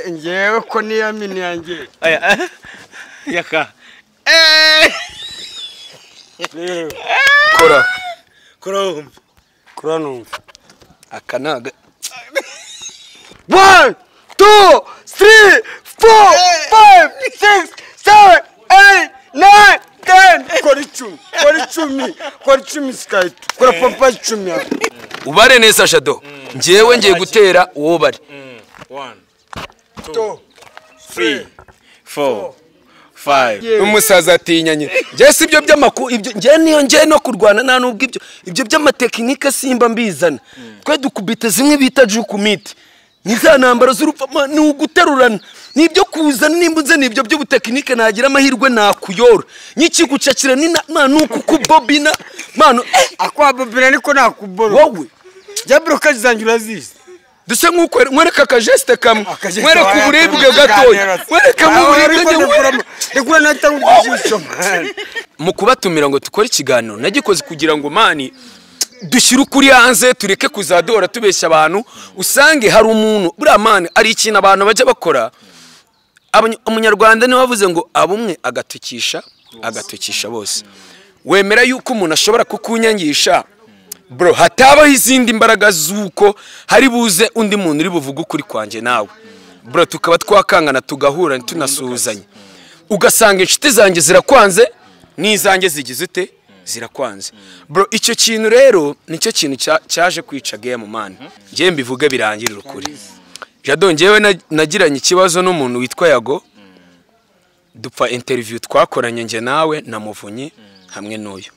Ngewe ko niyamini yanjye. Aya yaka. Kora. Kora wumva. Kora numva. Akanaga. 1 2 3 4 5 6 7 8 9 10. Kora 10. Kora 10. Kora 10 Sky. Kora pompa 10. Ubare neza Jado. Ngewe ngiye gutera uwo bari. 1 2 3 4 5. Umusaza atinyanye. Nge si ibyo by'amakuru ibyo nge niyo nge no kurwana nta nubwo ibyo by'amatekinike simba mbizana. Twe dukubita zimwe bita jukumiti. Ni za ntambara z'urupfa ni uguterurana. Nibyo kuzana nimba nze nibyo by'ubutekinike nagira amahirwe nakuyora. Nyikigucakira ni nuko kubobina. Mano akwa bobina niko nakuboro. Wowe jabro kazi urazizi. Duse nkuko mwereka ka geste kamwe, mwereka uburibwe gatoya, mwereka uburibwe ndikura natangujisho. Mu kubatumira ngo tukore ikiganiro nagikoze kugira ngo mani dushyire ukuri hanze, tureke kuzadora tubeshya abantu. Usange hari umuntu buriya mani ari ikintu abantu bajya bakora. Umunyarwanda niwe wavuze ngo abumwe agatukisha agatukisha bose. Wemera yuko umuntu ashobora kukunyangisha bro, hatabaho izindi mbaraga zuko hari buze undi muntu uri buvuga ukuri kwanjye nawe bro, tukaba twakangana tugahura tunasuhuzanya, ugasanga inshuti zanjye zirakwanze n'izanjye zigize ute zirakwanze bro. Icyo kintu rero nicyo kintu cyaje kwica game man. Ngiye mbivuge birangirira ukuri. Jado ngewe nagiranye ikibazo n'umuntu witwa Yago, dupfa interview twakoranye nge nawe na Muvunyi hamwe n'uyu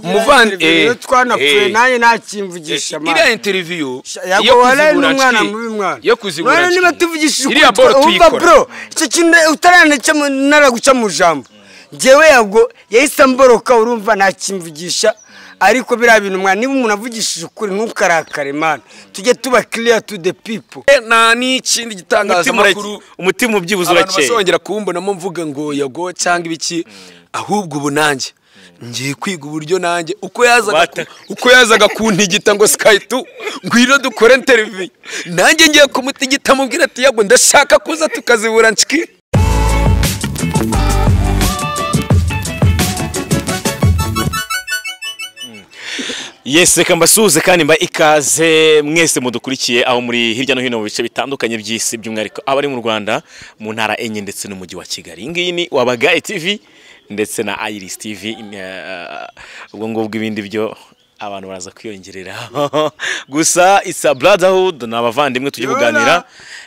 muvandi twanapfuye nanjye nakimvugisha mama. Iriya interview iyo kuzigura umwana mubi mwana yo kuzigura niba tuvugishije iriya boro tuyikora bro, icyo kintu utaranaca naraguca mu jambo. Ngewe Yago yahise amboroka urumva nakimvugisha, ariko biriya bintu mwana niba umuntu avugishije ukuri ntukarakare man, tujye tuba clear to the people. Nta n'ikindi gitangazamakuru umutima ubyibuze urakeye abantu bazongera kumbonamo mvuga ngo Yago cyangwa ibiki, ahubwo ubu nanjye ngiye kwiga uburyo nanjye uko yazaga kuntigita ngo Sky 2 ngwino dukore interview, nanjye ngiye kumutigita mubwira ati Yago ndashaka kuza tukazibura nshiki. Yes, reka mbasuhuze kandi mba ikaze mwese mudukurikiye aho muri hirya no hino mu bice bitandukanye by'isi, by'umwihariko abari mu Rwanda mu ntara enye ndetse n'umujyi wa Kigali. Iyi ngiyi ni Wabagaye TV ndetse na Iris TV. Ubwo ngubwo ibindi byo abantu baraza kwiyongerera. Gusa it's a brotherhood, ni abavandimwe tujye kuganira.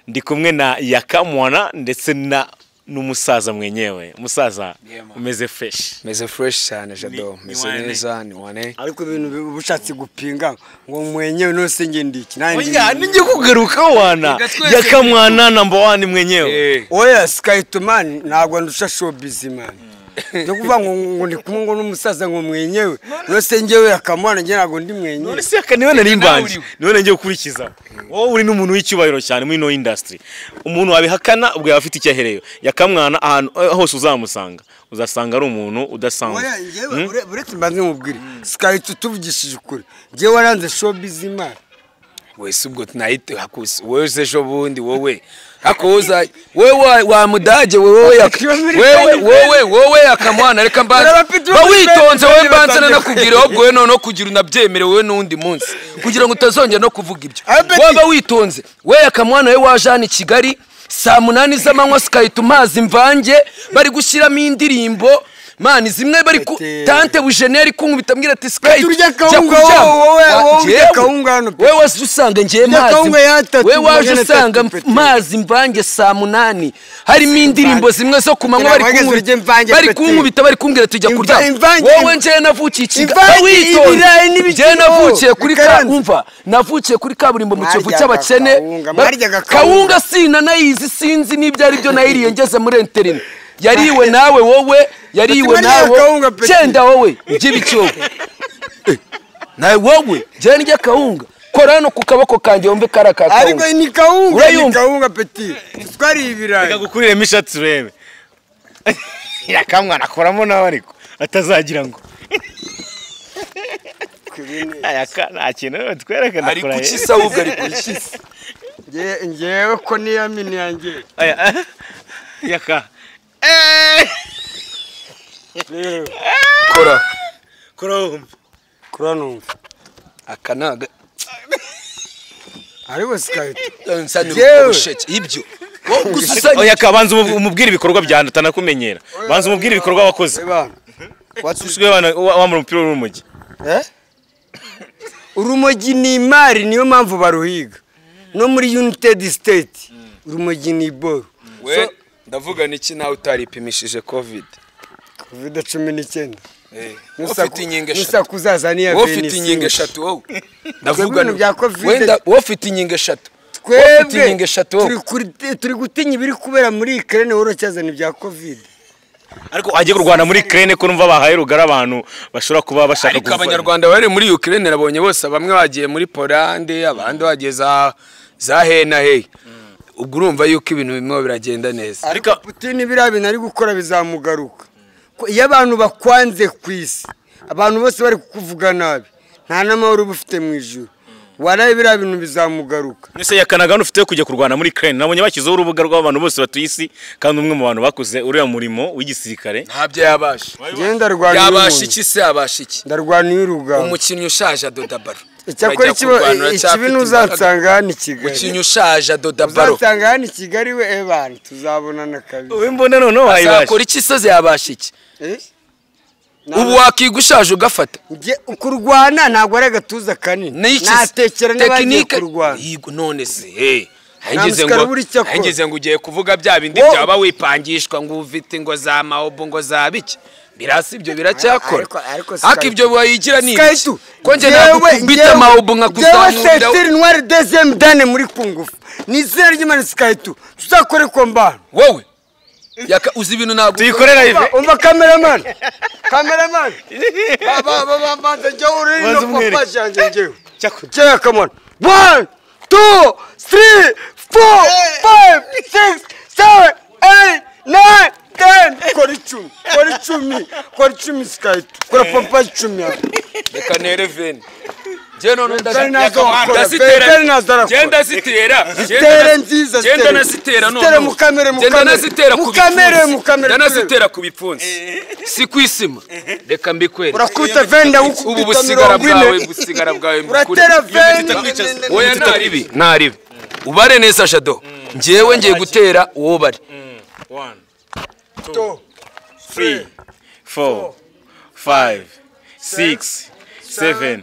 Ndi kumwe na Yakamwana ndetse na n'umusaza mwenyewe. Umusaza umeze fresh. Meze fresh cyane Jado, meze neza ni wane. Ariko ibintu ubushatse gupinga ngo mwenyewe nose nge ndiki. Oya ninjye kugaruka wana. Yakamwana number 1 mwenyewe. Oya Sky 2 man ntabwo ndusha showbiz man. Ndio kuvuga ngo ndi kumwe ngo n'umusaza ngo mwenyewe nose ngewe Yakamwana nge ntabwo ndi mwenyewe. None se aka niwe nari mbanje, niwe ngiye gukurikiza. Wowe uri n'umuntu w'icyubahiro cyane muri no industry. Umuntu wabihakana ubwo yaba afite icyahereyo. Yakamwana ahantu hose uzamusanga, uzasanga ari umuntu udasanzwe. Oya ngewe uretse mbanze mubwire Sky 2 tuvugishije ukuri, ngewe waranze showbiz man. Wese ubwo tunahite hakuse wowe ejo bundi wowe akoza wewe wa mudage wewe wewe wewe Yakamwana reka mbanze witonze wewe mbanze nanakubwira ubwo wewe no kugira unabyemere wewe n'undi munsi kugira ngo utazongera no kuvuga ibyo. Waba witonze wewe Yakamwana wewe wajana i Kigali saa 8 z'amanywa Sky 2 mazi mvange bari gushyiramo indirimbo mani zimwe bari ku tante bujeneri kunkubita mbwira ati Sky turya kawunga wowe wowe kawunga hano wewe waje usanga ngiye mazi wewe waje usanga mazi mvange saa 8 harimo indirimbo zimwe zo kumanywa bari kunkubita bari kumbwira tujya kurya. Wowe nje navukiye Kigali witonze nje navukiye kuri umva navukiye kuri kaburimbo mu Kivu cy'abakene kawunga sina nayizi sinzi n'ibyo ari byo nayiriye ngeze muri interine. Yariwe nawe wowe, yariwe nawe genda wowe by'ibicyo nawe wowe je ndya kawunga kora no ku kaboko kanjye wumve karaka kawunga. Ariko ni kawunga, ni kawunga petit twari ibirayi. Reka gukuriremo ishati urebe. Yakamwana akoramo nawe ariko atazagira ngo aya nta kintu twereka ndakora. Ari kuki se ahubwo ari kuki se? Ngewe ko niya mini yanjye. Aya yaka. Kora. Kora wumva. Kora numva. Aka naga. Ariko Sky 2. Ibyo. Oya ka banza umubwire ibikorwa bya utanakumenyera. Banza umubwire ibikorwa wakoze. Watusigaye wamura umupira w'urumogi. Urumogi ni imari niyo mpamvu baruhiga. No muri United States urumogi ni boro. We ndavuga niki nawe utaripimishije COVID. Covid 19. Ufite inkingo eshatu. Nusakuzaza niya Wowe ufite inkingo eshatu wowe. Ndavuga bya COVID. Wenda wowe ufite inkingo eshatu. Twebwe turi gutinya ibiri kubera muri Ukraine wowe uracyazana ibya COVID. Ariko agiye kurwana muri Ukraine ko numva bahaye rugara abantu bashobora kuba bashaka. Ariko abanyarwanda bari muri Ukraine nabonye bose bamwe bagiye muri Poland abandi bagiye za he na he. Ubwo urumva yuko ibintu bimwe biragenda neza. Ariko Putin biriya bintu ari gukora bizamugaruka. Iyo abantu bakwanze ku isi abantu bose bari kukuvuga nabi nta n'amahoro uba ufite mu ijuru. Waraye biriya bintu bizamugaruka. Nese yakanagana ufite kujya kurwana muri Ukraine nabonye bakizeho urubuga rw'abantu bose batuye isi kandi umwe mu bantu bakoze uriya murimo w'igisirikare ntabyo yabasha. Ngenda rwana yabasha iki se yabasha iki? Ndarwana y'urugamba. Umukinnyi ushaje adoda baro. Icyakora ikibi nuzansanga hano i Kigali. Umukinnyi ushaje adoda baro. Uzansanga hano i Kigali we ebana tuzabonana kabiri. Ubu mbona noneho wayibasha. Azakora iki se yabasha iki? Ubu wakiga ushaje ugafata. Kurwana ntabwo ari agatuza kanini. Natekera n'abagiye kurwana. Yego none se hangeze ngo ugiye kuvuga bya bindi byaba wipangishwa ngo ufite ngo za maobo ngo za biki. Birasi ibyo biracyakora. Ariko ibyo wayigira ni iki? Ko nje nakubita maobo nkakuzamura. Jewe ceinture noire deuxième dane muri kungufu. Ni izina ry'Imana Sky 2. Tuzakore kombana. Wowe yaka uzi ibintu ntabwo tuyikorera ive. Umva cameraman. Cameraman. Baba banza njye uri no papa janje njyewe. Cyakora come on. 1 2 3 4 5 6 7 8 9 10. Kora icumi. Kora icumi. Kora icumi Sky 2. Kora papa icumi. Reka nere veni. Njye none ndazitera. Genda zitera. Zitere nziza. Genda nazitera none. Zitere mu kamere mu kamere. Genda nazitera ku kamere mu kamere. Genda nazitera ku bipfunsi. Si kwisima. Reka mbikwere. Urakubita venda ubu busigara bwawe busigara bwawe mbikure. Uratera venda. Oya ntaribi ntaribi. Ubare neza Jado. Njyewe ngiye gutera uwo bari. 1 2 3 4 5 6 7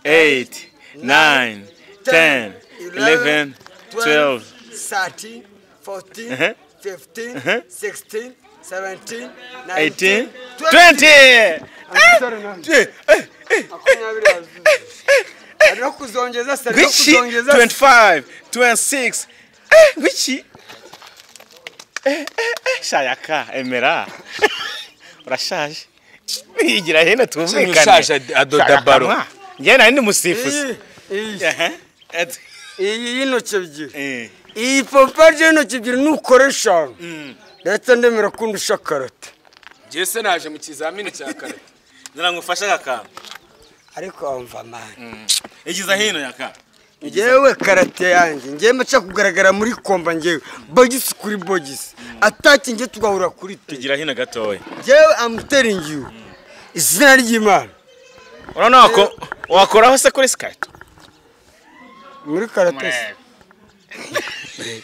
8 9 10 11 12 13 14 15 16 17 18 20. 25 26 wiki shayaka emera urashaje yigira hene tumvikane ushaje adoda baro. Njye nari musifuzi. Iyi y'intoki ebyiri. Iyi pompaje y'intoki ebyiri nukoresha. Ndetse ndemera kundusha karate. Njye se naje mu kizamini cya karate. Ngira ngufashe aka. Ariko wumva man. Igiza hino yaka. Njyewe karate yanjye njye maca kugaragara muri komba njyewe bogisi kuri bogisi. Ataki njye tugahura kuri te. Tugira hino gatoya. Njyewe I'm telling you. Izina ry'Imana. Urabona ko wakoraho se kuri Sky 2 muri karate se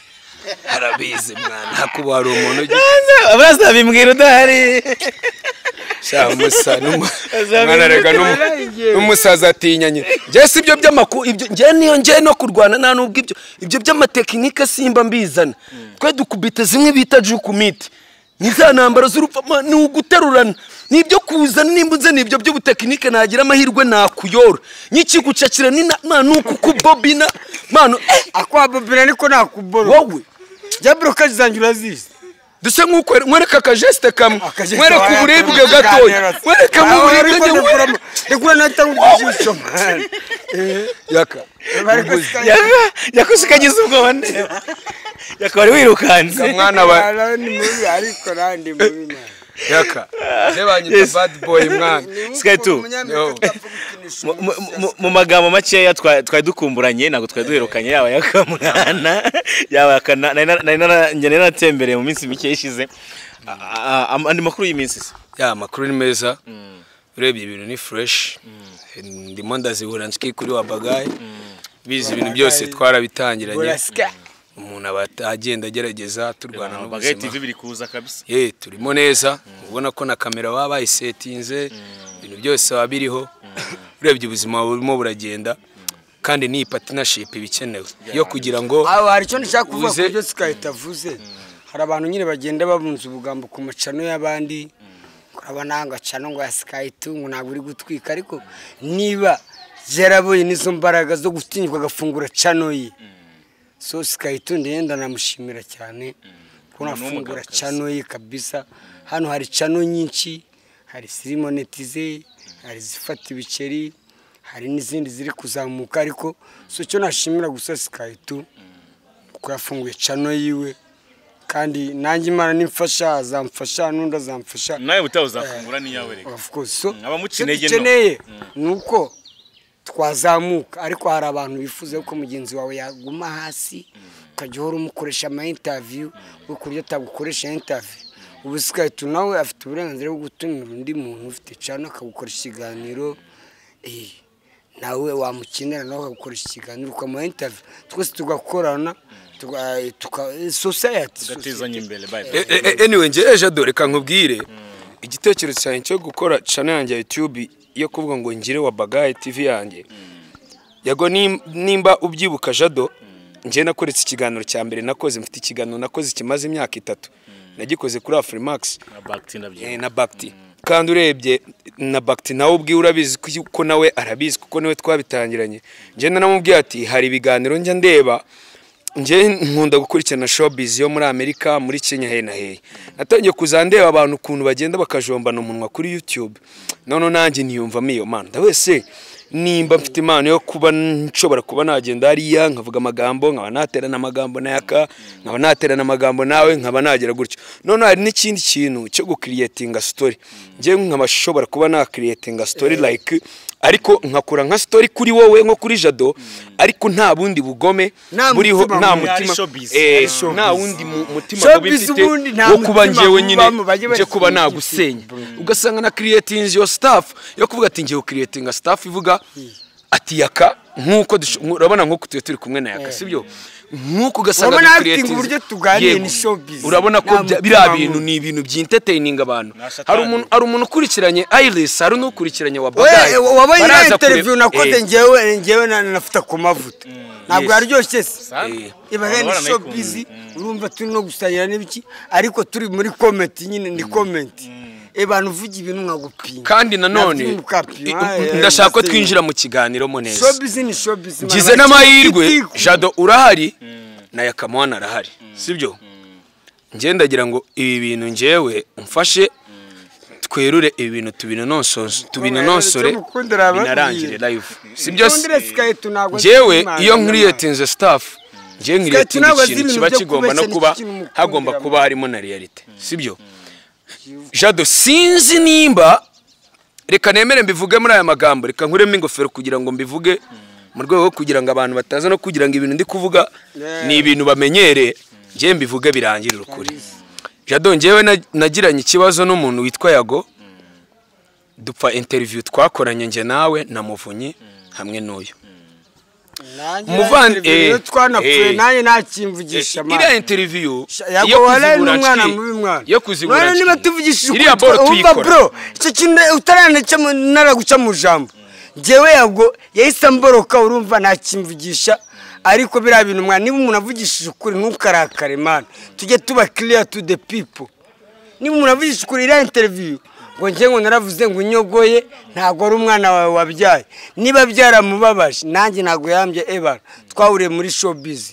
arabizi mwana hakuba hari umuntu abaza bimbwira udahari sha musa mwana rega n'umusaza atinyanye. Njye si ibyo by'amakuru ibyo njye niyo njye no kurwana nta nubwo ibyo by'amatekinike simba mbizana. Twe dukubita zimwe bita jukumiti. Ni za ntambara z'urupfa ni uguterurana nibyo kuzana nimba nibyo by'ubutekinike nagira amahirwe nakuyora nyikigucakira ni nuko kubobina mano akwa bobina niko nakuboro wowe jabro kazi urazizi duse nkuko mwereka akajeste kamwe mwereka uburibwe gatoya mwereka uburibwe ndikura natanga ujisho man yaka yakushikagiza ubwoba ndeba yakaba ari wirukanze mwana wa ni mubi ariko nandi mubi man. Yaka je banyita bad boy mwana. Sky 2. Mu magambo makeya twari dukumburanye, ntabwo twari duherukanye, yaba yakamwana yaba yakana nari naratembereye mu minsi mike ishize. Andi makuru y'iminsi se? Ya makuru ni meza, urebye ibintu ni fresh, ndimo ndazihura nshiki kuri wa bagayi bizi ibintu byose twarabitangiranye, umuntu aba agenda agerageza turwana Bagayi n'ubuzima. TV biri kuza kabisa. Ye turimo neza, ubona ko na kamera baba bayisetinze, ibintu byose baba biriho, urebye ubuzima burimo buragenda, kandi ni partnership ibikenewe yo kugira ngo aho hari icyo nshaka kuvuga Uze- ku byo Sky avuze. Hari abantu nyine bagenda babunza ubugambo ku macano y'abandi, urabona ngo cano ngo ya Sky 2 ngo ntabwo uri gutwika, ariko niba yaraboye n'izo mbaraga zo gutinyuka agafungura cano ye, so Sky 2 ndenda namushimira cyane ko Umuntu w'umugabo nafungura kabisa. cano ye kabisa. Hano hari cano nyinshi, hari zirimonetize, hari izifata ibiceri, hari n'izindi ziri kuzamuka, ariko so icyo nashimira gusa Sky 2 kuko yafunguye cano yiwe, kandi nanjye Imana nimfasha azamfasha n'undi azamfasha. Nawe butaha uzafungura n'iyawe reka. Of course. So Abamuca icyo intege no. dukeneye ni uko twazamuka, ariko hari abantu bifuza ko mugenzi wawe yaguma hasi ukajya uhora umukoresha ama interview, we ku buryo atagukoresha interview. Ubu Sky 2 nawe afite uburenganzira bwo gutumira undi muntu ufite cano akagukoresha ikiganiro, nawe wamukenera nawe akagukoresha ikiganiro ukamuha interview, twese tugakorana society Tugatezanya imbere, bye bye. Anyway nje Jado reka nkubwire igitekerezo cyanjye cyo gukora channel yanjye ya YouTube yo kuvuga ngo ngire wa Bagayi TV yanjye. Yago nimba ubyibuka Jado, nje nakoretse ikiganiro cya mbere nakoze, mfite ikiganiro nakoze kimaze imyaka 3 nagikoze kuri Afrimax Na Bakti ndabyibuka. Na Bakti, kandi urebye na Bakti nawe ubwiwe urabizi ko nawe arabizi kuko niwe twabitangiranye. Nje naramubwiye ati hari ibiganiro njya ndeba, nje nkunda gukurikirana showbiz yo muri Amerika, muri Kenya, he na he. Natangiye kuzandeba abantu ukuntu bagenda bakajombana umunwa kuri YouTube, none nanjye niyumvamo iyo mana ndawese nimba mfite impano yo kuba nshobora kuba nagenda hariya nkavuga amagambo, nkaba naterana amagambo na Yaka, nkaba naterana amagambo nawe, nkaba nagera gutyo. None hari n'ikindi kintu cyo gucreatinga story, nje nkaba nshobora kuba na creatinga story like, ariko nkakora nka story kuri wowe nko kuri Jado, ariko nta bundi bugome Nta buriho, mutima nta mubi. mutima, Ari showbiz. Ari showbiz. nta wundi mutima mubi Showbiz mfite ubundi nta wo kuba mutima njyewe nyine mubamo, bajye nje kuba bashyira nagusenya. igiti. Ugasanga na creating your staff yo kuvuga ati ngiye creating staff ivuga ati Yaka nkuko urabona nkuko tuye turi kumwe na Yaka, sibyo? Nkuko ugasanga Urabona du acting creating uburyo tuganiriye Yego. ni showbiz. Urabona ko Nta biriya mutima bintu mubi. ni ibintu by'entertaining abantu. Na satani. Hari umuntu ukurikiranye Iris, hari n'ukurikiranye wa Bagayi. Oya, wabonye Baraza iriya interview nakoze Eh, njyewe nafata ku mavuta ntabwo Yes. yaryoshye se? Iba Abantu ni baranayikunda. showbiz, urumva turi no gusangira n'ibiki, ariko turi muri comment nyine, ni comment abantu uvuga ibintu nkagupinga. Kandi nanone Nabyo mukapima, ndashaka ko twinjira mu kiganiro mo neza. Showbiz ni showbiz. Ngize n'amahirwe Jado urahari na Yakamwana arahari, sibyo? Njye ndagira ngo ibi bintu njyewe umfashe twerure ibi bintu tubinonosore Icyo mukundira ababwiye. binarangire live, sibyo? Mukundire Sky 2 ntabwo azi Njyewe Imana iyo nyamara. nkiriyetinze staff, njyewe nkiriyetinze ntabwo azi ikintu ibintu kiba byo kigomba no kubeshya, kuba nicyo kintu mukundira hagomba mwana. kuba harimo na reality, sibyo? Jado sinzi nimba reka nemere mbivuge muri aya magambo, reka nkuremo ingofero kugira ngo mbivuge mu rwego rwo kugira ngo abantu bataza no kugira ngo ibintu ndi kuvuga ni ibintu bamenyere, njyewe mbivuge birangirire ukuri. Jado njyewe nagiranye ikibazo n'umuntu witwa Yago, dupfa interview twakoranye njye nawe na Muvunyi hamwe n'uyu Nanjye interview twanapfuye, nanjye ntakimvugisha mwana. Iriya interview Yago waraye n'umwana mubi mwana. yo kuzibura None niba tuvugishije iriya ukuri, boro umva tuyikora bro, icyo kintu utaranacamo naraguca mu jambo. Njyewe Yago yahise amboroka, urumva ntakimvugisha, ariko biriya bintu mwana niba umuntu avugishije ukuri ntukarakare mwana, tujye tuba clear to the people. Niba umuntu avugishije ukuri, iriya interview ngo njye ngo naravuze ngo unyogoye ntabwo ari umwana wawe wabyaye, niba byaramubabaje nanjye ntabwo yambye ebara. Twahuriye muri showbiz,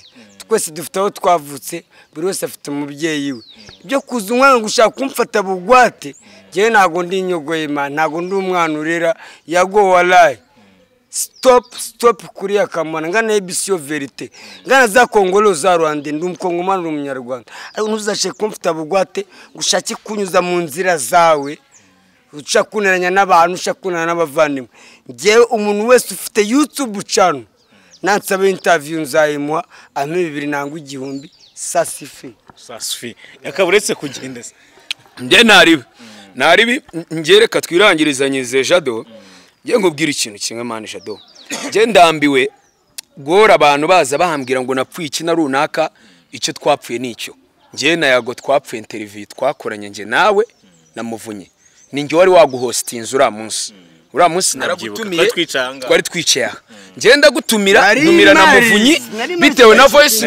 twese dufite aho twavutse, buri wese afite umubyeyi we. Ibyo kuza umwana ngo ushaka kumfata bugwate, njyewe ntabwo ndi inyogoye man, ntabwo ndi umwana urera. Yago waraye Stop stop kuri Yakamwana ngana ABC yo verite ngana za Kongolo za Rwanda, ndi umukongomani, uri umunyarwanda, ariko ntuzashe kumfita bugwate ngo ushake kunyuza mu nzira zawe, ushaka kunteranya n'abantu, ushaka kunteranya n'abavandimwe. Njyewe umuntu wese ufite YouTube channel nansaba interview nzayimuha, ampe 2000 nangwa 1000 sasifi. Sasifi yakaba uretse kugenda se. Njye naribi njye reka twirangirizanye Jado. Njye nkubwira ikintu kimwe man Jado, njye ndambiwe guhora abantu baza bahambwira ngo napfuye iki na runaka, icyo twapfuye nicyo. Njye na Yago twapfuye interview twakoranye njye nawe na Muvunyi, ni njye wari waguhostinze uriya munsi. Uriya munsi naragutumiye, twari twicaye aha, njye ndagutumira ntumira na Muvunyi bitewe na voice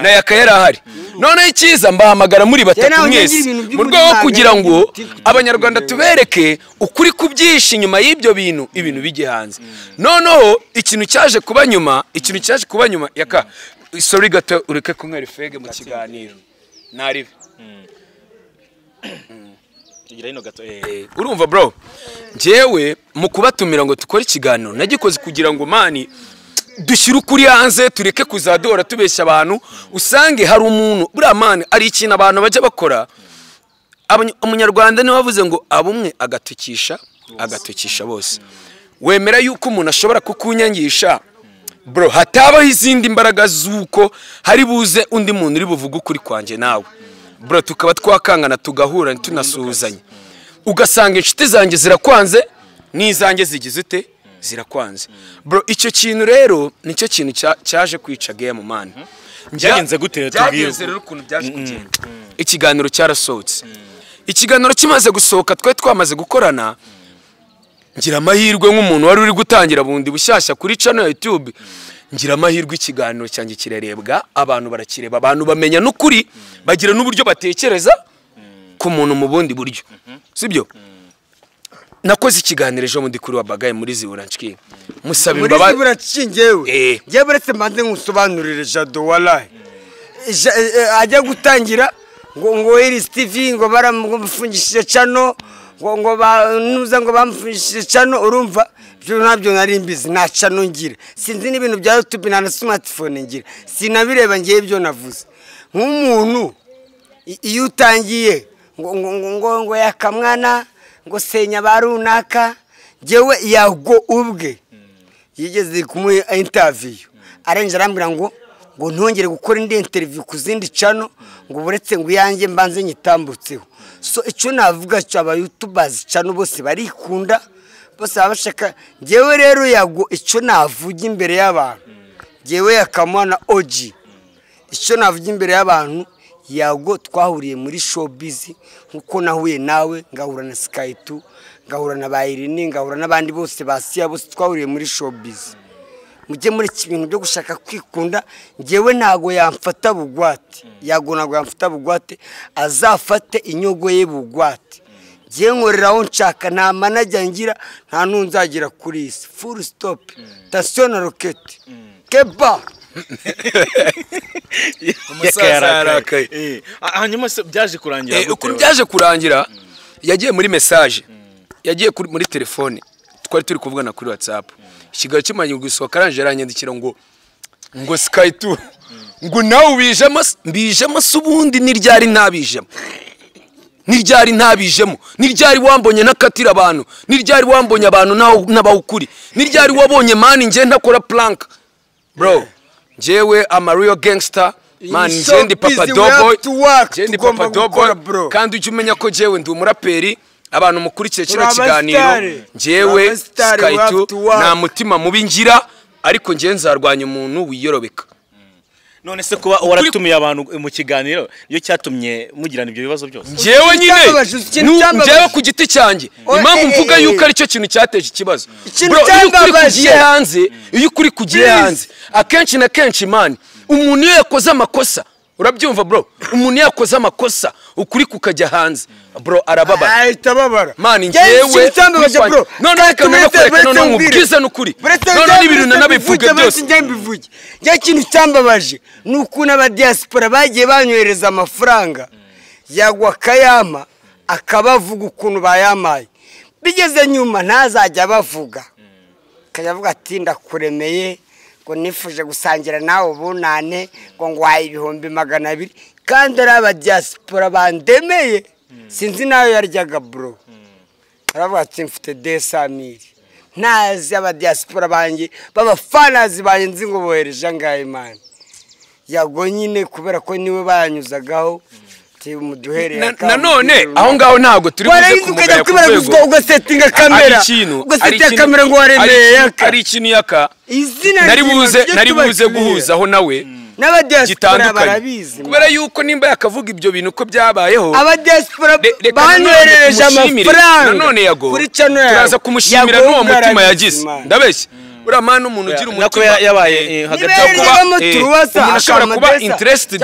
na Yaka yari ahari. Noneho icyiza mbahamagara muri batatu mwese mu rwego rwo kugira ngo abanyarwanda tubereke ukuri kubyisha inyuma y'ibyo bintu, ibintu bijye hanze. Noneho ikintu cyaje kuba nyuma, ikintu cyaje kuba nyuma Yaka, sorry gato ureke kunywera ifege mu kiganiro naribe. Urumva bro, njyewe mu kubatumira ngo tukore ikiganiro nagikoze kugira ngo mani dushyire ukuri hanze, tureke kuzadora tubeshya abantu. Usange hari umuntu buriya mani ari ikintu abantu bajya bakora. Umunyarwanda niwe wavuze ngo abumwe agatukisha agatukisha bose. Wemera yuko umuntu ashobora kukunyangisha bro, hatabaho izindi mbaraga z'uko hari buze undi muntu uri buvuge ukuri kwanjye nawe bro, tukaba twakangana tugahura tunasuhuzanya, ugasanga inshuti zanjye zirakwanze n'izanjye zigize ute zirakwanze bro. Icyo kintu rero nicyo kintu cyaje kwica game man. Byagenze gute? Byagenze rero ukuntu byaje kugenda, ikiganiro cyarasohotse. Ikiganiro kimaze gusohoka twe twamaze gukorana, ngira amahirwe nk'umuntu wari uri gutangira bundi bushyashya kuri channel ya YouTube, ngira amahirwe ikiganiro cyanjye kirarebwa, abantu barakireba, abantu bamenya n'ukuri, bagira n'uburyo batekereza ku muntu mu bundi buryo, sibyo? Nakoze ikiganiro ejo mundi kuri wabagaye muri Ziburanshiki, musaba imbabazi muri Ziburanshiki. Njyewe njyewe buretse mbanze ngusobanurire Jado, wallahi ajya gutangira ngo ngo Iris TV ngo baramufungishije channel, ngo ngo banuza ngo bamufungishije channel, urumva byo ntabyo nari mbizi, nta channel ngira, sinzi n'ibintu bya YouTube nta na smartphone ngira, sinabireba ngiye ibyo navuze. Nk'umuntu iyo utangiye ngo ngo ngo ngo Yakamwana ngo senya ba runaka, njyewe Yago ubwe yigeze kumuha interview arenje arambwira ngo ngo ntongere gukora indi interview ku zindi channel, ngo buretse ngo iyanjye mbanze nyitambutseho. So icyo navuga cyo aba YouTubers channel bose barikunda, bose abashaka. Njyewe rero Yago icyo navuga imbere y'abantu, njyewe Yakamwana OG icyo navuga imbere y'abantu, Yago twahuriye muri showbiz nkuko nahuye nawe, ngahura na Sky2, ngahura na Bayirini, ngahura n'abandi bose basiya, bose twahuriye muri showbiz. Mujye muri iki bintu byo gushaka kwikunda, njyewe ntago yamfata bugwate, Yago ntago yamfata bugwate, azafate inyogo ye bugwate. Njyewe nkoreraho nshaka, nta manager ngira, nta nunzagira kuri isi. Full stop, station na rocket keba. Umusaza yarakaye. Hanyuma se byaje kurangira? Ukuntu byaje kurangira, yagiye muri message, yagiye muri telefone, twari turi kuvugana kuri WhatsApp. Ikiganiro kimanye gusohoka arangije aranyandikira ngo ngo Sky2 ngo nawe ubijemo, mbijemo se ubundi niryari ntabijemo, niryari ntabijemo, niryari wambonye ntakatira abantu, niryari wambonye abantu n'abawukuri, niryari wabonye mani nje ntakora plank bro. Njyewe I'm a real gangster man, njye ndi Papa Doboy, njye ndi Papa Doboy, kandi ujye umenya ko njyewe ndi umuraperi. Abantu mukurikiye kino kiganiro, njyewe Sky2 nta mutima mubi ngira, ariko njye nzarwanya umuntu wiyorobeka. None se kuba waratumiye abantu mu kiganiro iyo cyatumye mugirana ibyo bibazo byose? Njyewe nyine njyewe ku giti cyanjye impamvu mvuga yuko aricyo kintu cyateje ikibazo bro, iyo ukuri kugiye hanze, iyo ukuri kugiye hanze akenshi na kenshi man, umuntu iyo yakoze amakosa, urabyumva bro, umuntu iyo yakoze amakosa ukuri kukajya hanze bro arababara, ahita ababara man. Njyewe none reka nakwereka none nkubwize n'ukuri, none n'ibintu nanabivuge byose njye mbivuge. Njye ikintu cyambabaje ni ukuntu aba diaspora bagiye banyohereza amafaranga, Yagwa akayama akabavuga ukuntu bayamaye, bigeze nyuma ntazajya bavuga. Akajya avuga ati ndakuremeye ngo nifuje gusangira nawe ubunane ngo ngwaye 200,000 kandi ari abadiaspora bandemeye sinzi nayo yaryaga bro. Aravuga ati mfite 200,000 ntazi abadiaspora banjye b'abafanazi banjye nzi ngo bohereje angahe man. Yago nyine kubera ko niwe bayanyuzagaho nanone aho ngaho ntabwo turi buze kumugaya ku rwego ugasetinga kamera ugasetinga kamera ngo waremeye yaka ari ikintu yaka nari buze guhuzaho nawe n'abadiaspora barabizi kubera yuko nimba yakavuga ibyo bintu ko byabayeho abadiaspora banyoherereje amafaranga nanone Yago turaza kumushimira n'uwo mutima yagize ndabeshya uriya mwana umuntu ugira umutima yabaye hagati yo kuba umuntu ashobora kuba interested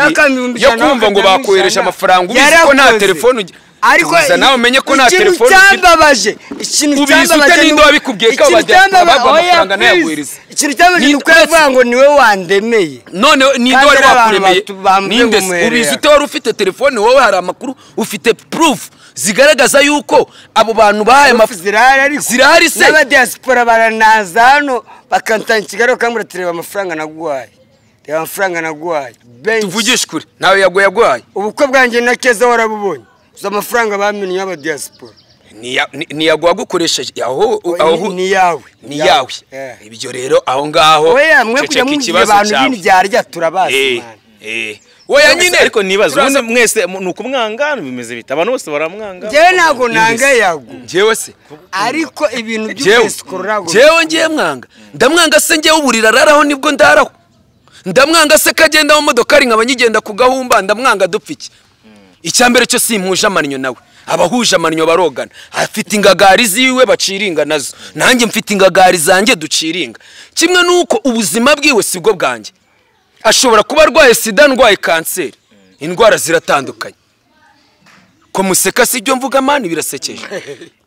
yo kumva ngo bakohereje amafaranga ubizi ko nta telefone ariko nawe umenye ko nta telefone cyambabaje ikintu cyambabaje ninde wabikubwiye ko abadiaspora bagwa amafaranga nayaguhereza ikintu cyambabaje ni uko yavuga ngo niwe wandemeye none ninde wari wakuremeye ninde ubizi ute wari ufite telefone wowe hari amakuru ufite proof zigaragaza yuko abo bantu bahaye amafaranga zirahari se n'abadiaspora baranaza hano bakantanga Kigali bakambwira ati reba amafaranga naguhaye reba amafaranga naguhaye tuvugishe ukuri nawe Yago yaguhaye ubukwe bwanjye na Keza warabubonye uzi amafaranga bamenye y'abadiaspora ni Yago wagukoresheje aho ni yawe ni yawe ibyo rero aho ngaho oya mwe kujya mubwira abantu b'indyarya turabazi oya nyine ariko nibaza ubundi mwese ni ukumwanga bimeze bite abantu bose baramwanga njyewe ntabwo nanga Yago njyewe se ariko ibintu by'ubwesikoro ntabwo njyewe ngiye mwanga ndamwanga se njyewe uburira araraho nibwo ndaraho ndamwanga se kagenda mu modoka ari nkaba nyigenda ku gahumba ndamwanga dupfa iki icyambere cyo simpuje amannyo nawe abahuje amannyo barogana afite ingagari ziwe baciringa nazo nanjye mfite ingagari zanjye duciringa kimwe nuko ubuzima bwiwe sibwo bwanjye ashobora kuba arwaye sida ndwaye kanseri indwara ziratandukanye ko museka si ibyo mvuga mani birasekeje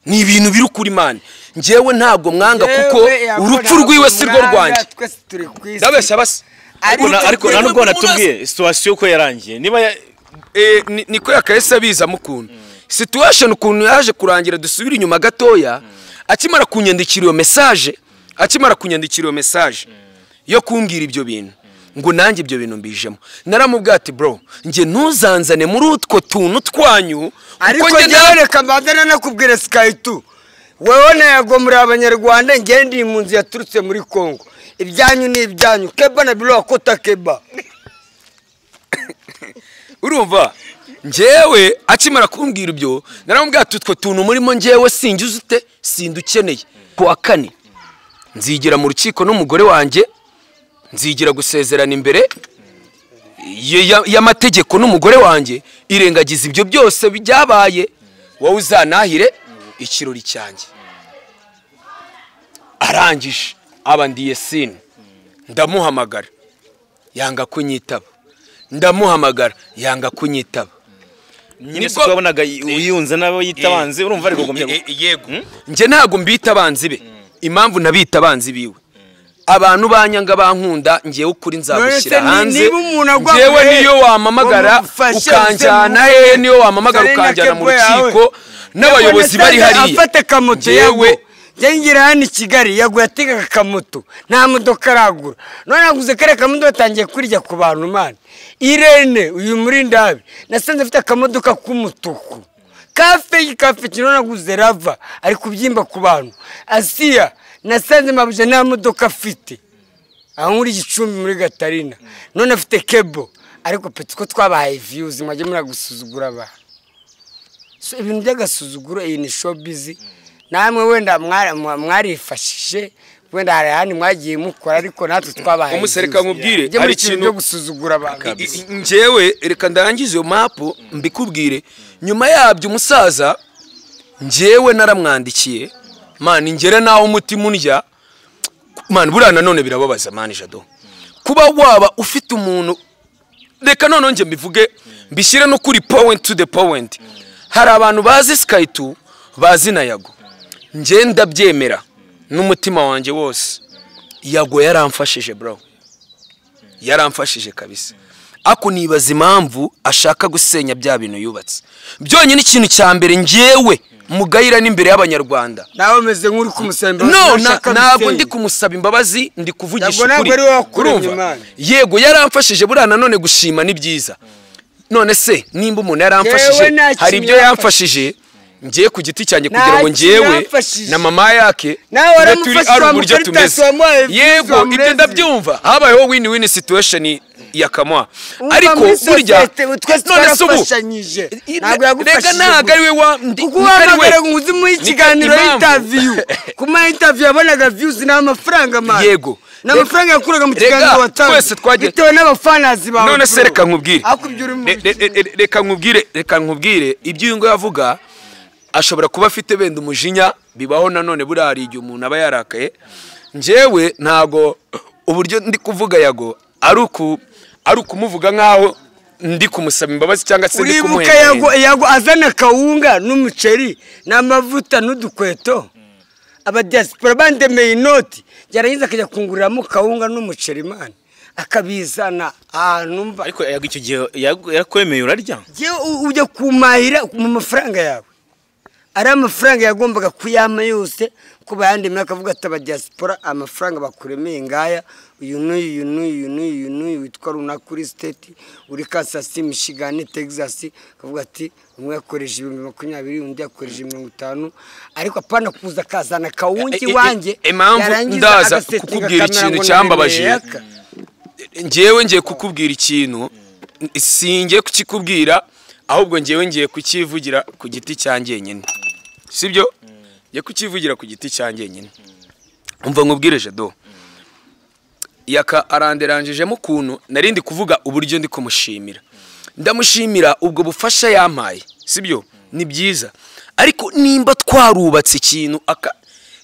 ni ibintu biri kuri mani njyewe ntabwo mwanga kuko urupfu rwiwe si rwo rwanjye ndabeshya basa ariko nta nubwo natubwiye situwasiyo uko yarangiye niba niko yakahise abiza mukuntu situation ukuntu yaje kurangira dusubira inyuma gatoya akimara kunyandikira iyo message akimara kunyandikira iyo message yo kumbwira ibyo bintu ngo nanjye ibyo bintu mbijemo naramubwiye ati bro njye ntuzanzane muri utwo tuntu twanyu ariko njyewe reka mbanze nakubwira Sky2 wewe na Yago muri abanyarwanda njye ndi impunzi yaturutse muri Congo ibyanyu ni ibyanyu keba na bilo akota keba urumva njyewe akimara kumbwira ibyo naramubwiye ati utwo tuntu murimo njyewe singize ute sindukeneye ku wa kane nzigira mu rukiko n'umugore wanjye nzigira gusezerana imbere y'amategeko n'umugore wanjye irengagiza ibyo byose byabaye wowe uzanahire ikirori cyanjye arangije aba ndiye sine ndamuhamagara yanga kunyitaba ndamuhamagara yanga kunyitaba nyine se wabonaga uyunze nabo yita abanzi urumva ariko gomye yego nje ntago mbita abanzi be impamvu nabita abanzi biwe abantu banyanga bankunda ngewe ukuri nzagushyira hanze ngewe niyo wamamagara ukanjyana hehe niyo wamamagara ukanjyana mu rukiko n'abayobozi bari hariya afata kamoto yewe ngira hano i Kigali Yago yategaga akamoto nta modoka aragura none aguze kariya kamodoka atangiye kurya ku bantu mani Irene uyu muri ndabi nasanze afite akamodoka k'umutuku kafe none aguze rava ari kubyimba ku bantu Asiya nasanze mabuje nta modoka afite aho muri Gicumbi muri Gatarina none afite kebo ariko peti ko twabahaye views mwajya muragusuzugura abantu so ibintu by'agasuzuguro iyi ni showbiz namwe wenda mwarifashije wenda hari ahandi mwagiye mukora ariko natwe twabahaye umusereka nkubwire hari ikintu cyo gusuzugura abantu njyewe reka ndangize iyo mapu mbikubwire nyuma yabyo umusaza njyewe naramwandikiye mani ngere naho umutima undya mani buriya nanone birababaza mani Jado kuba waba ufite umuntu reka noneho njye mbivuge mbishyire no kuri point to the point hari abantu bazi Sky2 bazi na Yago njye ndabyemera n'umutima wanjye wose Yago yaramfashije bro yaramfashije kabisa ako nibaza impamvu ashaka gusenya bya bintu yubatse byonyine ikintu cya mbere njyewe mugayira n'imbere y'abanyarwanda. Nawe umeze nk'uri kumusaba imbabazi. No, ntabwo ndi kumusaba imbabazi, ndi kuvugisha ukuri. Urumva? Yego yaramfashije, buriya nanone gushima ni byiza. None se nimba umuntu yaramfashije, hari ibyo yamfashije ngiye ku giti cyanjye kugira ngo ngewe na mama yake turi ari uburyo tumeze. Yego ibyo ndabyumva, habayeho win-win situation ya Kamwa. Ariko burya none se ubu ntabwo yagufashije, ntabwo ari we wa kuko wahamagara ngo uzi mu ikiganiro interview, kuma interview yabonaga views n'amafaranga man. Yego n'amafaranga yakuraga mu kiganiro watanze bitewe n'abafanazi bawe. None se reka nkubwire, reka nkubwire ibyo uyu ngo yavuga ashobora kuba afite benda umujinya, bibaho nanone buriya hari igihe umuntu aba yarakaye. Njyewe ntago uburyo ndi kuvuga Yago ari ukumuvuga nkaho ndi kumusaba imbabazi cyangwa se ndi kumuhenda. Uribuka Yago azana kawunga n'umuceri n'amavuta n'udukweto, abadiaspora bandemeye inoti, yarangiza akajya kunguriramo kawunga n'umuceri man, akabizana ahantu mba. Ariko Yago icyo gihe yarakwemeye urarya? Ujya kumahira mu mafaranga yawe, ari amafaranga yagombaga kuyama yose kuba yandemeye, akavuga ati abadiaspora amafaranga bakuremeye ngaya, uyu n'uyu n'uyu n'uyu n'uyu witwa runaka kuri state uri Kansas, Michigan, Texas, akavuga ati umwe yakoresha 20,000 undi yakoresha 50, ariko apana kuza kazana kawungi wanjye. Impamvu ndaza kukubwira ikintu cyambabaje, ngewe ngiye kukubwira ikintu singiye kukikubwira, ahubwo ngewe ngiye kukivugira ku giti cyanjye nyine, sibyo? Ngiye kukivugira ku giti cyanjye nyine. Umva nkubwire Jado, Yaka aranderanjejemo ukuntu narindi kuvuga uburyo ndi kumushimira. Ndamushimira ubwo bufasha yampaye, sibyo? Ni byiza. Ariko nimba twarubatse ikintu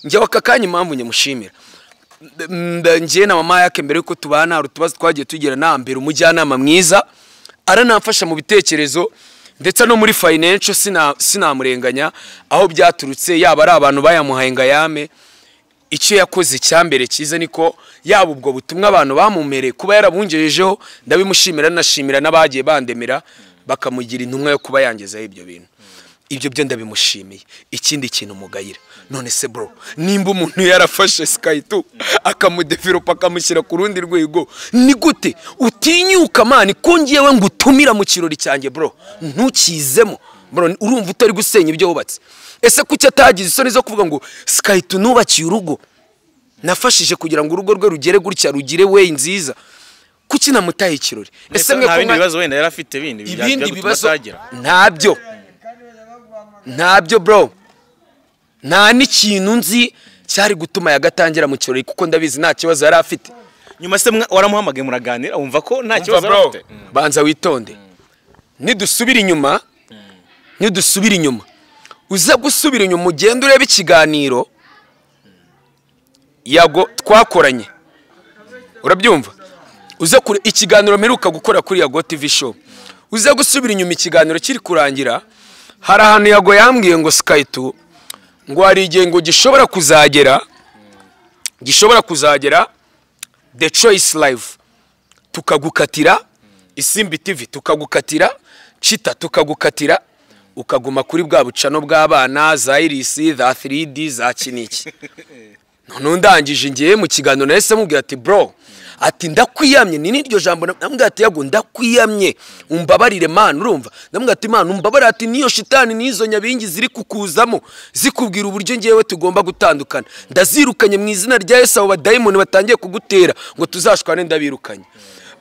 njye aka kanya impamvu nyamushimira, njye na mama yake mbere yuko tubana hari utubazo twagiye tugira, nambere umujyanama mwiza aranamfasha mu bitekerezo ndetse no muri financial, sinamurenganya aho byaturutse, yaba ari abantu bayamuhaye ngayame. Icyo yakoze cyambere cyiza niko yaba ubwo butumwa abantu bamumereye kuba yarabungejejeho, ndabimushimira, nashimira n'abagiye bandemera bakamugira intumwa yo kuba yangezaho ibyo bintu. Ibyo byo ndabimushimiye. Ikindi kintu mugayira, none se bro, nimba umuntu yarafashe Sky2 akamudevelopa akamushyira ku rundi rwego, ni gute utinyuka man ko ngiyewe ngutumira mu kirori cyanjye bro ntukizemo bro? Urumva utari gusenya ibyo wubatse? Ese kuki atagize isoni zo kuvuga ngo Sky2 nubakiye urugo, nafashije kugira ngo urugo rwe rugere gutya, rugire way nziza, kuki namutaye ikirori? Ese mwe nta bibazo wenda yarafite bindi bibazo? Ntabyo, ntabyo bro, nta n'ikintu nzi cyari gutuma yagatangira mu kirori, kuko ndabizi nta kibazo yari afite. Nyuma se waramuhamagaye muraganira wumva ko nta kibazo yari afite? Banza witonde, nidusubira inyuma, nidusubira inyuma, uza gusubira inyuma ugende urebe ikiganiro Yago twakoranye, urabyumva? Uza kure ikiganiro mperuka gukora kuri Yago TV show, uza gusubira inyuma ikiganiro kiri kurangira, hari ahantu Yago yambwiye ngo Sky2 ngo hari igihe ngo gishobora kuzagera The Choice Live tukagukatira, Isimbi TV tukagukatira, Chita tukagukatira, ukaguma kuri bwa bucano bw'abana za Iris, za 3D, za kiniki. None ndangije ngiye mu kiganiro nahise mubwira ati bro, ati ndakwiyamye, ni niryo jambo namubwira ati Yago ndakwiyamye, umbabarire man, urumva? Ndamubwira ati man umbabarire, ati niyo shitani nizo nyabingi ziri kukuzamo zikubwira uburyo ngiyewe tugomba gutandukana, ndazirukanye mu izina rya Yesu, abo badayimoni batangiye kugutera ngo tuzashwane ndabirukanye.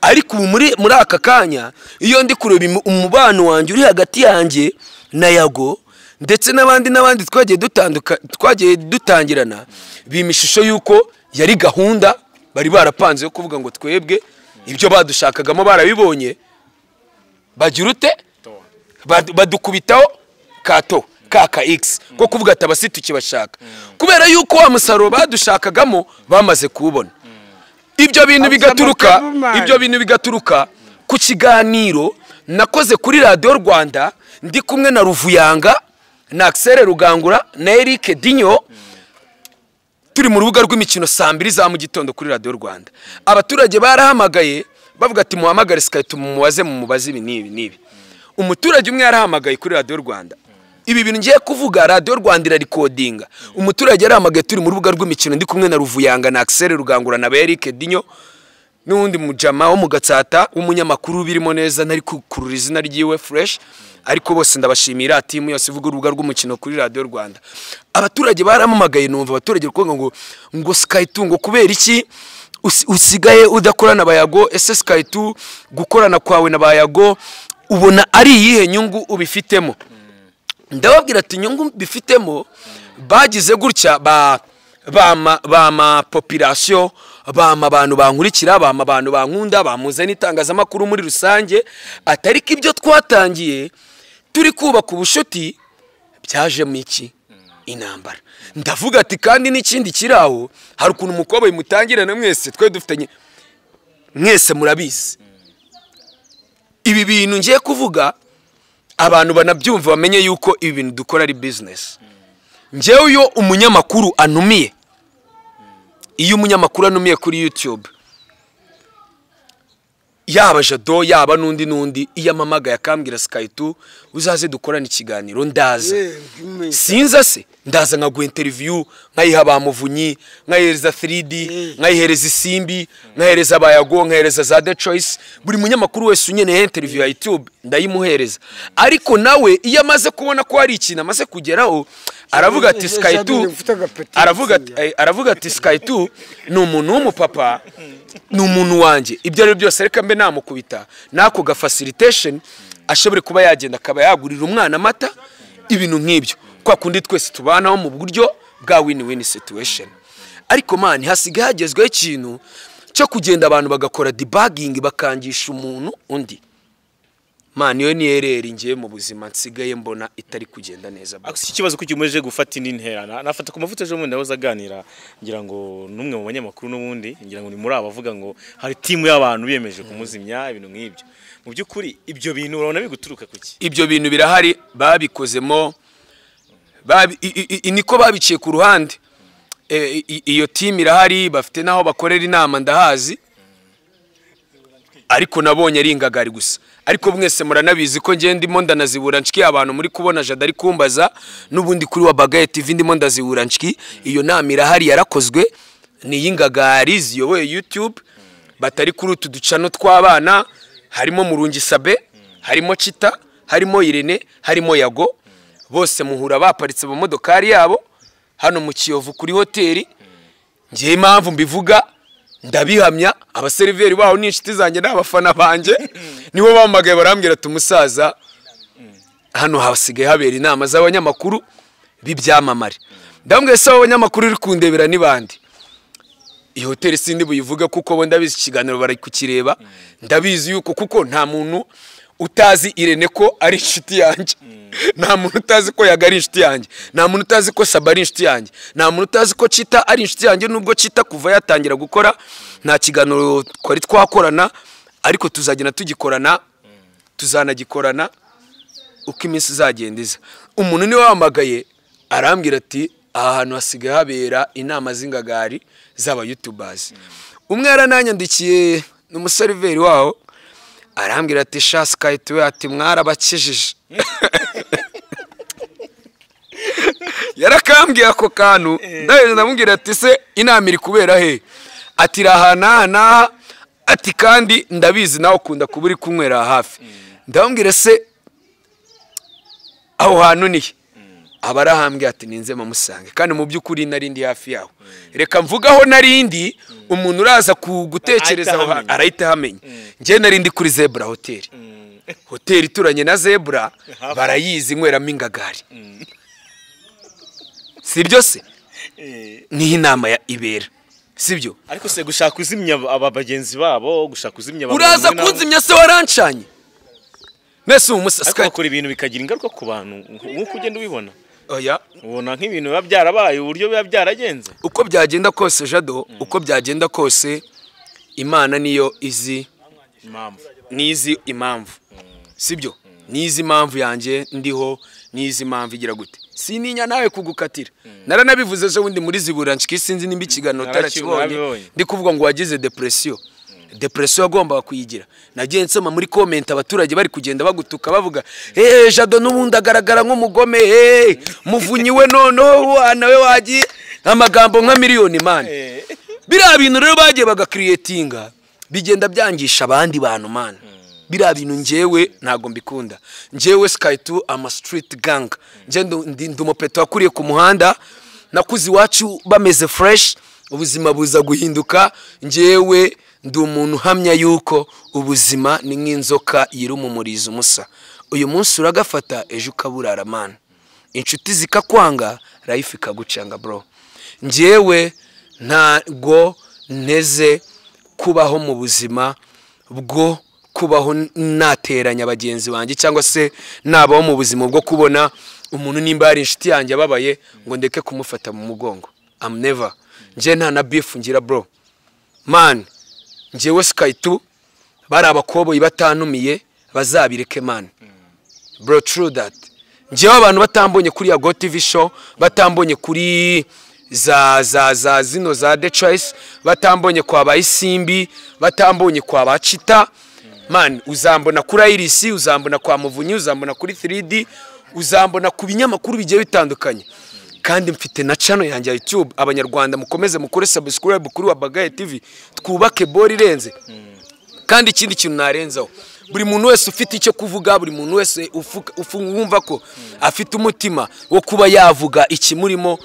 Ariko ubu muri aka kanya iyo ndi kureba umubano wanjye uri hagati yanjye na Yago ndetse n'abandi twagiye dutanduka, twagiye dutangirana, bima ishusho yuko yari gahunda bari barapanze yo kuvuga ngo twebwe ibyo badushakagamo barabibonye, bagira ute badukubitaho kato kaka x ko kuvuga ati abasi tukibashaka, kubera yuko wa musaruro badushakagamo bamaze kuwubona. Ibyo bintu bigaturuka, ibyo bintu bigaturuka ku kiganiro nakoze kuri Radio Rwanda ndi kumwe na Ruvuyanga na Axel Rugangura na Eric Dinyo, turi mu rubuga rw'imikino saa 2 za mu gitondo kuri Radio Rwanda. Abaturage barahamagaye bavuga ati muhamagare Sky tumubaze mumubaze ibi n'ibi n'ibi. Umuturage umwe yarahamagaye kuri Radio Rwanda Ibi bintu ngiye kuvuga, Radiyo Rwanda irarikodinga. Umuturage yaramagaye turi mu rubuga rw'imikino, ndi kumwe na Ruvuyanga na Axel Rugangura na Eric Dinyo n'uwundi mujama wo mu Gatsata w'umunyamakuru birimo neza, ntari kukurura izina ryiwe fresh, ariko bose ndabashimira, timu yose ivuga urubuga rw'umukino kuri Radiyo Rwanda. Abaturage baramamagaye, numva abaturage kuvuga ngo Sky2 ngo kubera iki usigaye udakorana Bayago? Ese Sky2 gukorana kwawe na Bayago ubona ari iyihe nyungu ubifitemo? Ndababwira ati inyungu bifitemo, bagize gutya bama population, bama abantu bankurikira, bama abantu bankunda, bamuze n'itangazamakuru muri rusange, atari ko ibyo twatangiye turi kubaka ubushuti byajemo iki intambara. Ndavuga ati kandi n'ikindi kiraho, hari ukuntu umukobwa mutangirana mwese twe dufitanye mwese murabizi. Ibi bintu ngiye kuvuga abantu banabyumva bamenye yuko ibi bintu dukora ari business. Njyewe iyo umunyamakuru anumiye, iyo umunyamakuru anumiye kuri YouTube, yaba Jado yaba n'undi, iyo amamagaye akambwira Sky2 uzaze dukorane ikiganiro, ndaza. Sinza se ndaza nkaguha interview, nkayiha ba Muvunyi, nkayihereza 3D, nkayihereza Isimbi, nkayihereza Bayago, nkayihereza za The Choice. Buri munyamakuru wese unyeneye interview ya YouTube ndayimuhereza. Ariko nawe iyo amaze kubona ko hari ikintu amaze kugeraho, aravuga ati Sky2, aravuga ati Sky2 ni umuntu w'umupapa, ni umuntu wanjye, ibyo ari byose reka mbe namukubita nako ga facilitation ashobore kuba yagenda akaba yagurira umwana amata, ibintu nk'ibyo, kwa kundi twese tubanaho mu buryo bwa win-win situation. Ariko man hasigaye hagezweho ikintu cyo kugenda abantu bagakora debugging, bakangisha umuntu undi. Man iyo ni error ngiye mu buzima nsigaye mbona itari kugenda neza. Iki kibazo ko kimeje gufata indi ntera, nafata ku mavuta ejo bundi ndahoza aganira ngira ngo numwe mu banyamakuru n'ubundi ngira ngo ni muri abavuga ngo hari timu y'abantu biyemeje kumuzimya, ibintu nk'ibyo. Mu by'ukuri ibyo bintu urabona biguturuka kuki? Ibyo bintu birahari, babikozemo niko babiciye ku ruhande. Iyo team irahari, bafite naho bakorera inama ndahazi, ariko nabonye ari ingagari gusa. Ariko mwese muranabizi ko ngiye ndimo ndanazibura nshiki, abantu muri kubona Jado ari kumbaza n'ubundi kuri Wabagaye TV ndimo ndazibura nshiki. Iyo nama irahari yarakozwe, ni y'ingagari ziyoboye YouTube, batari kuri utu ducano tw'abana, harimo Murungi Sabe, harimo Chita, harimo Irene, harimo Yago, bose muhura baparitse mu modokari yabo hano mu Kiyovu kuri hoteli. Ngiye impamvu mbivuga ndabihamya, abaseriveri baho ni inshuti zanjye n'abafana banjye, nibo bamagaye barambwira ati umusaza hano hasigaye habera inama z'abanyamakuru b'ibyamamare. Ndambwiye se abanyamakuru uri kundebera ni bande? Iyi hoteli sindi buyivuga kuko bo ndabizi ikiganiro bari kukireba, ndabizi yuko kuko nta muntu utazi Irene ko ari inshuti yanjye, nta muntu utazi ko Yaga ari inshuti yanjye, nta muntu utazi ko Saba ari inshuti yanjye, nta muntu utazi ko Chita ari inshuti yanjye. Nubwo Chita kuva yatangira gukora nta kiganiro twari twakorana, ariko tuzagenda tugikorana, tuzanagikorana uko iminsi izagenda iza. Umuntu niwe wamagaye arambwira ati aha hantu hasigaye habera inama z'ingagari z'aba YouTubers. Umwe yarananyandikiye, ni umuseriveri waho, arambwira ati sha Sky2 ati mwarabakijije. Yarakambwiye ako kantu, ndaheze ndamubwira ati se inama iri kubera he? Ati raha naha, ati kandi ndabizi nawe ukunda kuba uri kunywera hafi. Ndamubwira se aho hantu ni he? Abarahambwe ati ninze mamusange, kandi mu by'ukuri narindi hafi yaho. Reka mvugaho narindi, umuntu uraza kugutekereza arahita hamenya. Nje narindi kuri Zebra Hotel, hoteli ituranye na Zebra, barayizi inyweramo ingagari. Sibyo se? Niho inama ya ibera, sibyo? Ariko se gushaka kuzimya aba bagenzi babo, gushaka kuzimya uraza kunzimya se warancanye? Nese umusasika akora ibintu bikagira ingaruka ku bantu nkuko ugenda ubibona. Oya, ubona nk'ibintu biba byarabaye uburyo biba byaragenze. Uko byagenda kose Jado, uko byagenda kose Imana niyo izi impamvu, nizi impamvu, sibyo? Nizi impamvu yanjye ndiho, nizi impamvu igira gute. Sininya nawe kugukatira. Naranabivuze ejo bundi muri zibura nshiki, sinzi nimba ikiganiro utarakibonye, ndi kuvuga ngo wagize depression. Depression yagombaga kuyigira. Nagiye nsoma muri comment abaturage bari kugenda bagutuka bavuga, "Eh, Jado n'ubundi agaragara nk'umugome, eh, Muvunyi we noneho nawe wagiye amagambo nka miliyoni man." Biriya bintu rero bagiye bagacreatinga bigenda byangisha abandi bantu man. Biriya bintu njyewe ntago mbikunda. Njyewe Sky 2 ama street gang. Nje ndi umupeto wakuriye ku muhanda, nakuze iwacu bameze fresh, ubuzima buza guhinduka. Njyewe ndi umuntu uhamya yuko ubuzima ni nk'inzoka yiruma umurizo umusa. Uyu munsi uragafata, ejo ukaburara man. Inshuti zikakwanga, life ikagucanga bro. Njyewe ntago nteze kubaho mu buzima bwo kubaho nateranya bagenzi banjye, cyangwa se nabaho mu buzima bwo kubona umuntu nimba yari inshuti yanjye ababaye ngo ndeke kumufata mu mugongo. I'm never. Njye nta na beef ngira bro man. Njyewe Sky 2 bari abakoboyi batantumiye bazabireke man bro, true that. Njyewe abantu batambonye kuri ya Go TV show, batambonye kuri za za za zino za The Choice, batambonye kwa Bayisimbi, batambonye kwa Bacita man, uzambona kuri Iris, uzambona kwa Muvunyi, uzambona kuri 3D, uzambona ku binyamakuru bigiye bitandukanye. Kandi mfite na channel yanjye ya YouTube. Abanyarwanda mukomeze mukore subscribe kuri Wabagaye TV, twubake bori irenze. Kandi ikindi kintu narenzaho, buri muntu wese ufite icyo kuvuga, buri muntu wese wumva ko afite umutima wo kuba yavuga ikimurimo,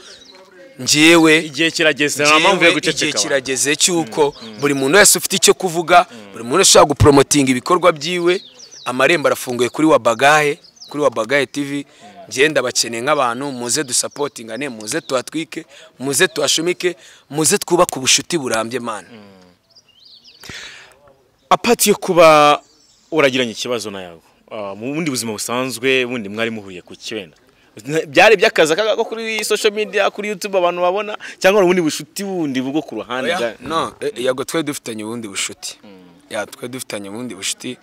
njyewe igihe kirageze, nta mpamvu yo igihe guceceka. kirageze cy'uko buri muntu wese ufite icyo kuvuga, buri muntu wese ushaka gupromotinga ibikorwa byiwe, amarembo arafunguye kuri Wabagahe, kuri Wabagahe TV. Njye ndabakeneye nk'abantu, muze dusapotingane, muze tuhatwike, muze tuhashumike, muze twubake ubushuti burambye man. Apart yo kuba uragiranye ikibazo na Yago, mu bundi buzima busanzwe bundi mwari muhuye ku kiwenda byari by'akazi ko kuri social media, kuri YouTube abantu babona, cyangwa ubundi bushuti bundi bwo ku ruhande? No, Yago twari dufitanye ubundi bushuti. Ya, twari dufitanye ubundi bushuti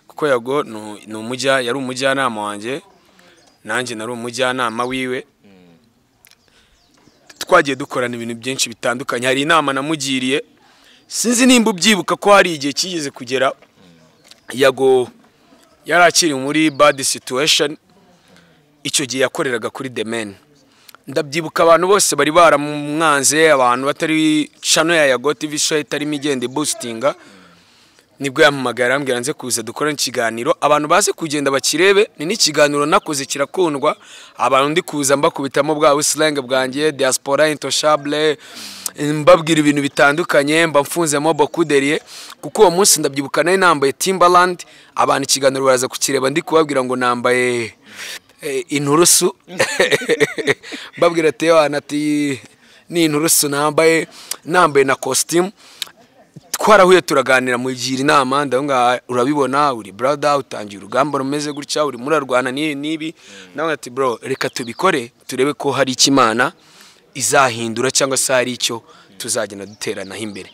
kuko Yago ni umujya, yari umujyanama wanjye, nanjye nari umujyanama wiwe. Twagiye dukorana ibintu byinshi bitandukanye. Hari inama namugiriye, sinzi nimba ubyibuka, ko hari igihe kigeze kugera Yago yari akiri muri bad situation. Icyo gihe yakoreraga kuri The Man. Ndabyibuka abantu bose bari baramwanze, abantu batari channel ya Yago TV show itarimo igenda boostinga. Nibwo yampamagara arambwira nze kuza dukore ikiganiro, abantu baze kugenda bakirebe. Ni n'ikiganiro nakoze kirakundwa, abantu ndi kuza mbakubitamo bwa slang bwanjye diaspora intouchable, mbabwira ibintu bitandukanye, mba mfunzemo bakuderiye. Kuko uwo munsi ndabyibuka nari nambaye Timberland, abantu ikiganiro baraza kukireba ndi kubabwira ngo nambaye inturusu, mbabwira ati "Yohana," ati ni inturusu nambaye, nambaye na costume. Twarahuye turaganira, mugira inama, ndavuga urabibona uri brother utangiye urugamba rumeze gutya, uri murarwana n'ibi n'ibi. Nawe ati bro, reka tubikore turebe ko hari icyo Imana izahindura cyangwa se hari icyo tuzagenda duteranaho imbere.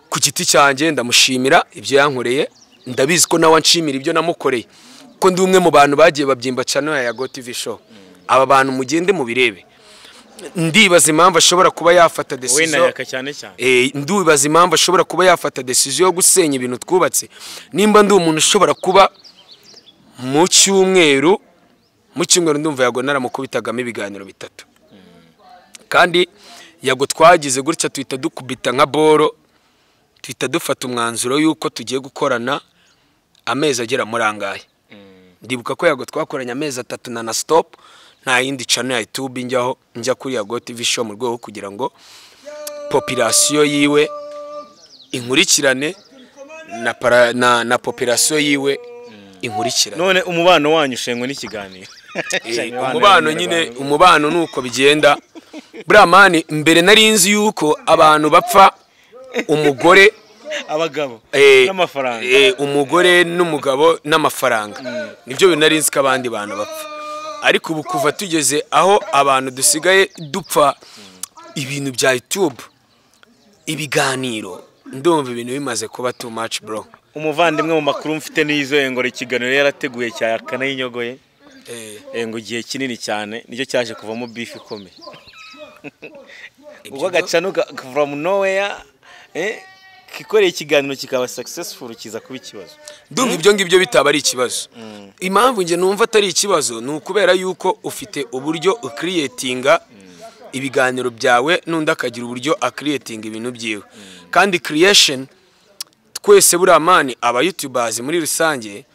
Ku giti cyanjye ndamushimira ibyo yankoreye, ndabizi ko nawe anshimira ibyo namukoreye, ko ndi umwe mu bantu bagiye babyimba channel ya Yago TV show. Aba bantu mugende mubirebe. Ndibaza impamvu ashobora kuba yafata Wowe decision na Yaka cyane cyane. Ndibaza impamvu ashobora kuba yafata decision yo gusenya ibintu twubatse, nimba ndi umuntu ushobora kuba mu cyumweru ndumva Yago naramukubitagamo ibiganiro bitatu. Kandi Yago twagize gutya tuhita dukubita nka boro, tuhita dufata umwanzuro y'uko tugiye gukorana amezi agera muri angahe. Ndibuka ko Yago twakoranye amezi 3 na stop, nta yindi channel ya YouTube njyaho, njya kuri Yago TV show mu rwego rwo kugira ngo population yiwe inkurikirane na population yiwe inkurikirane. None umubano wanyu ushengwe n'ikiganiro? Umubano nyine, umubano nuko bigenda buriya man. Mbere nari nzi yuko abantu bapfa umugore abagabo n'amafaranga. Umugore n'umugabo n'amafaranga, nibyo bintu nari nzi ko abandi bantu bapfa. Ariko ubu kuva tugeze aho abantu dusigaye dupfa ibintu bya YouTube, ibiganiro, ndumva ibintu bimaze kuba too much bro. Umuvandimwe mu makuru mfite n'izo ngo ikiganiro yarateguye cya Yakana y'inyogoye, ngo igihe kinini cyane nicyo cyaje kuvamo beef ikomeye, ubwo gacano from nowhere. Wakikoreye ikiganiro kikaba successful kiza kuba ikibazo. Ndumva ibyo ngibyo bitaba ari ikibazo. Impamvu njye numva atari ikibazo ni ukubera yuko ufite uburyo ucreatinga ibiganiro byawe, n'undi akagira uburyo acreatinga ibintu byiwe. Kandi creation twese buriya man, aba youtubers muri rusange,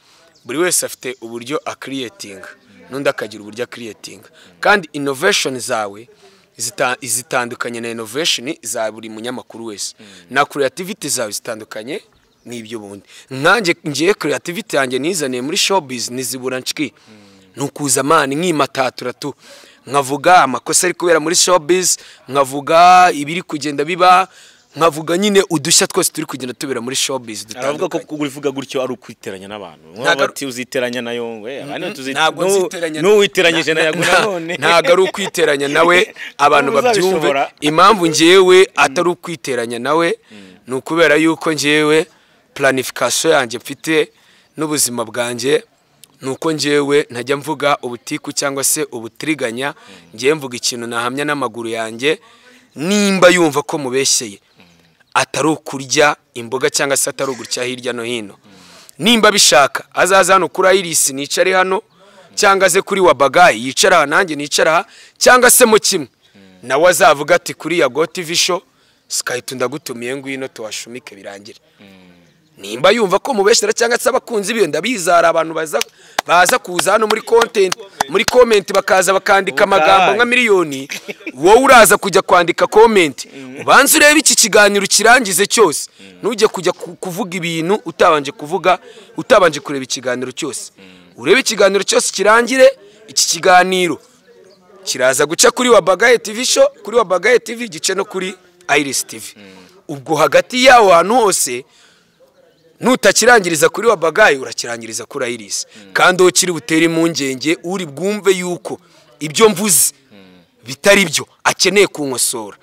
buri wese afite uburyo acreatinga, n'undi akagira uburyo acreatinga. Kandi innovation zawe zitandukanye na innovation za buri munyamakuru wese, na creativity zawe zitandukanye n'ibyo bundi. Nkanjye ngiye creativity yanjye nizaniye muri showbiz nizibura nshiki, ni ukuza man nkimatatura tu, nkavuga amakosa ari kubera muri showbiz, nkavuga ibiri kugenda biba, nkavuga nyine udushya twose turi kugenda tubera muri showbiz Aravuga ko dutandukanye. kuvuga gutyo ari ukwiteranya n'abantu. Ntabwo Bati uziteranya na Yongwe, abandi tuzi Ntabwo nziteranya. N'uwiteranyije na Yago nanone. Ntabwo ari ukwiteranya nawe, abantu babyumve. Uzabishobora. Impamvu ngewe atari ukwiteranya nawe ni ukubera yuko ngewe planification yanjye mfite n'ubuzima bwanjye ni uko ngewe ntajya mvuga ubutiku cyangwa se ubutiriganya. Ngewe mvuga ikintu nahamya n'amaguru yanjye. Nimba yumva ko mubeshyeye, atari ukurya imboga cyangwa se atari ugutya hirya no hino, nimba bishaka azaza hano kuri Iris nicare hano, cyangwa aze kuri Wabagayi yicara aha nanjye nicara aha, cyangwa se mu kimwe nawe azavuga ati kuri Yago TV Show, Sky2 ndagutumiye, ngwino tuwashumike birangire. Nimba yumva ko mubeshyera cyangwa se abakunzi biwe, ndabizara abantu baza kuza hano muri content, muri comment, bakaza bakandika amagambo nka miliyoni. Wowe uraza kujya kwandika comment, ubanze urebe iki kiganiro kirangize cyose. Ntujye kujya kuvuga ibintu utabanje kuvuga, utabanje kureba ikiganiro cyose. Urebe ikiganiro cyose kirangire. Iki kiganiro kiraza guca kuri Wabagaye TV Show, kuri Wabagaye TV, gice no kuri Iris TV. Ubwo hagati yaho hantu hose, nutakirangiriza kuri Wabagaye urakirangiriza kuri Iris. Kandi uwo kiri butere impungenge, uri bwumve yuko ibyo mvuze bitari byo akeneye kunkosora,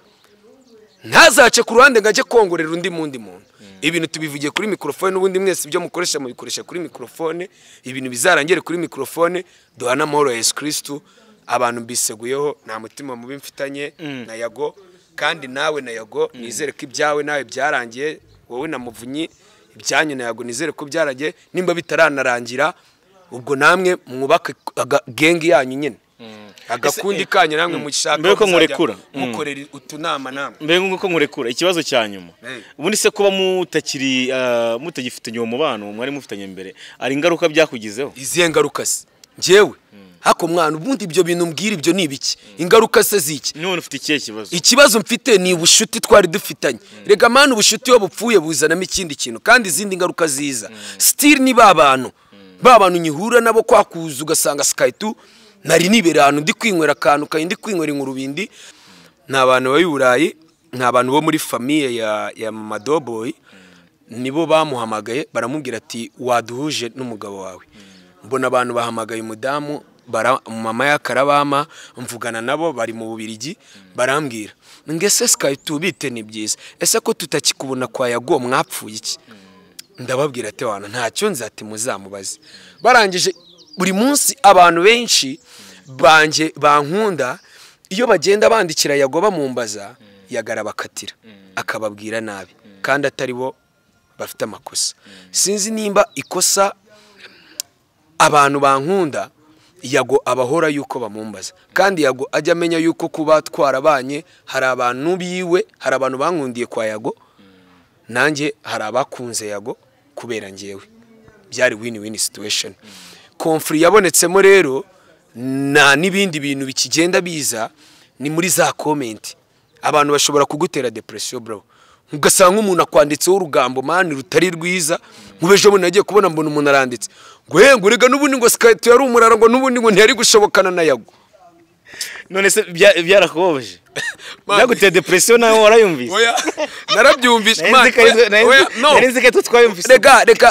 ntazace ku ruhande ngo ajye kongorera undi mundi muntu. Ibintu tubivugiye kuri mikorofone, n'ubundi mwese ibyo mukoresha mubikoresha kuri mikorofone. Ibintu bizarangire kuri mikorofone. Duhana amahoro ya Yesu Kristu. Abantu mbiseguyeho, nta mutima mubi mfitanye na Yago. Kandi nawe na Yago nizere ko ibyawe nawe byarangiye, wowe na Muvunyi ibyanyu na Yago nizere ko byaragiye. Nimba bitaranarangira, ubwo namwe mwubake gang yanyu nyine, agakundi kanyu namwe mushaka Mbere ko muzajya nkurekura. Mukorera utunama namwe. Mbere nguko nkurekura, ikibazo cya nyuma. Hey. Ubundi se kuba mutakiri mutagifitanye uwo mubano mwari mufitanye mbere, ari ingaruka byakugizeho? Izihe ngaruka se? Njyewe hako mwana, ubundi ibyo bintu mbwira ibyo ni ibiki? Ingaruka se ziki? None ufite ikihe kibazo? Ikibazo mfite ni ubushuti twari dufitanye. Rega man, ubushuti iyo bupfuye buzanamo ikindi kintu, kandi izindi ngaruka ziza still ni ba bantu, ba bantu nyihura nabo kwakuza, ugasanga Sky2 nari nibera ahantu ndi kwinywera akantu kayi, ndi kwinywera inkurubindi. Ni abantu b'i Burayi, ni abantu bo muri famille ya Mama Doboy, nibo bamuhamagaye baramubwira ati waduhuje n'umugabo wawe. Mbona abantu bahamagaye umudamu bara, mama y'akarabama, mvugana nabo bari mu Bubirigi, barambwira ngo ese Sky2 bite, ni byiza, ese ko tutakikubona kwa Yago mwapfuye iki? Ndababwira ati wana ntacyo nzati, muzamubaze. Barangije buri munsi abantu benshi banjye bankunda, iyo bagenda bandikira Yago bamumbaza, yagarabakatira akababwira nabi kandi atari bo bafite amakosa. Sinzi nimba ikosa abantu bankunda Yago abahora yuko bamumbaza. Kandi Yago ajya amenya yuko kuba twarabanye, hari abantu biwe, hari abantu bankundiye kwa Yago, nanjye hari abakunze Yago kubera njyewe. Byari win win situation. Conflict yabonetsemo rero na n'ibindi bintu bikigenda biza ni muri za comment. Abantu bashobora kugutera depression bro, ugasanga umuntu akwanditseho urugambo man rutari rwiza. Nk'ejo bundi nagiye kubona mbona umuntu aranditse ngo he, ngo rega n'ubundi ngo Sky2 yari umurara, ngo n'ubundi ngo ntiyari gushobokana na Yago. None se byarakubabaje, byaguteye depression, nawe warayumvise? Oya, narabyumvise Nari man, nzi ko ari- oya, no. Nari nzi ko ari twe twayumvise.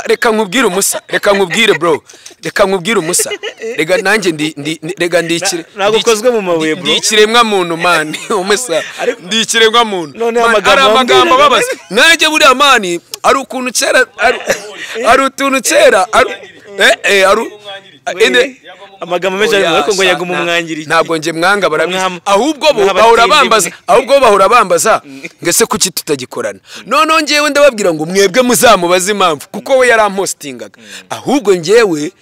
Reka nkubwire umusa, reka nkubwire bro, reka nkubwire umusa, reka nanjye rega ndikire Ntabwo ukozwe mu mabuye, bro. Ndi ikiremwa muntu man, umusa, ndi ikiremwa muntu. Noneho Man, amagambo ari amagambo wambwiraga. ababaza nanjye buriya man, ari ukuntu kera ari utuntu kera ari Amagambo menshi ariko ngo Yago mumwangira iki? Ntabwo njye mwanga, barabizi. Ahubwo bo Mwabatindi bahora bambaza, mwe. ahubwo bo bahora bambaza ngo ese kuki tutagikorana? Noneho njyewe ndababwira ngo mwebwe muzamubaze impamvu, kuko we yarampostingaga. Ahubwo njyewe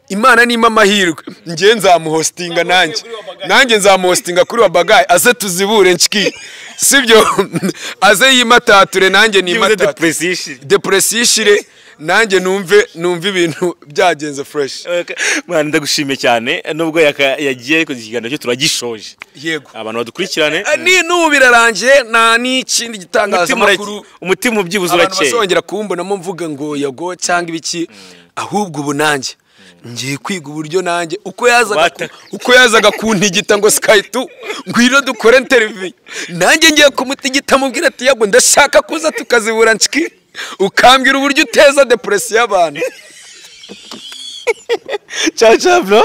Imana nimpa amahirwe, njye nzamuhostinga, nanjye nzamuhostinga kuri Wabagayi, aze tuzibure nshiki, sibyo? Aze yimatature, nanjye Byibuze nimatature. Depression ishire. Depression ishire, nanjye numve ibintu byagenze fresh. Mwana, ndagushimiye cyane nubwo yagiye, ariko ikiganiro cyo turagishoje. Yego. Abantu badukurikirane. Ni n'ubu birarangiye, nta n'ikindi Umutima gitangazamakuru umutima ubyibuze abantu urakeye. bazongera kumbonamo mvuga ngo Yago cyangwa ibiki. Ahubwo ubu nanjye ngiye kwiga uburyo nanjye uko yazaga uko yazaga kuntigita ngo Sky2 ngwino dukore interview, nanjye ngiye kumutigita mubwira ati: "Yago, ndashaka kuza tukazibura nshiki, ukambwira uburyo uteza depression y'abantu." Ciao ciao, bro.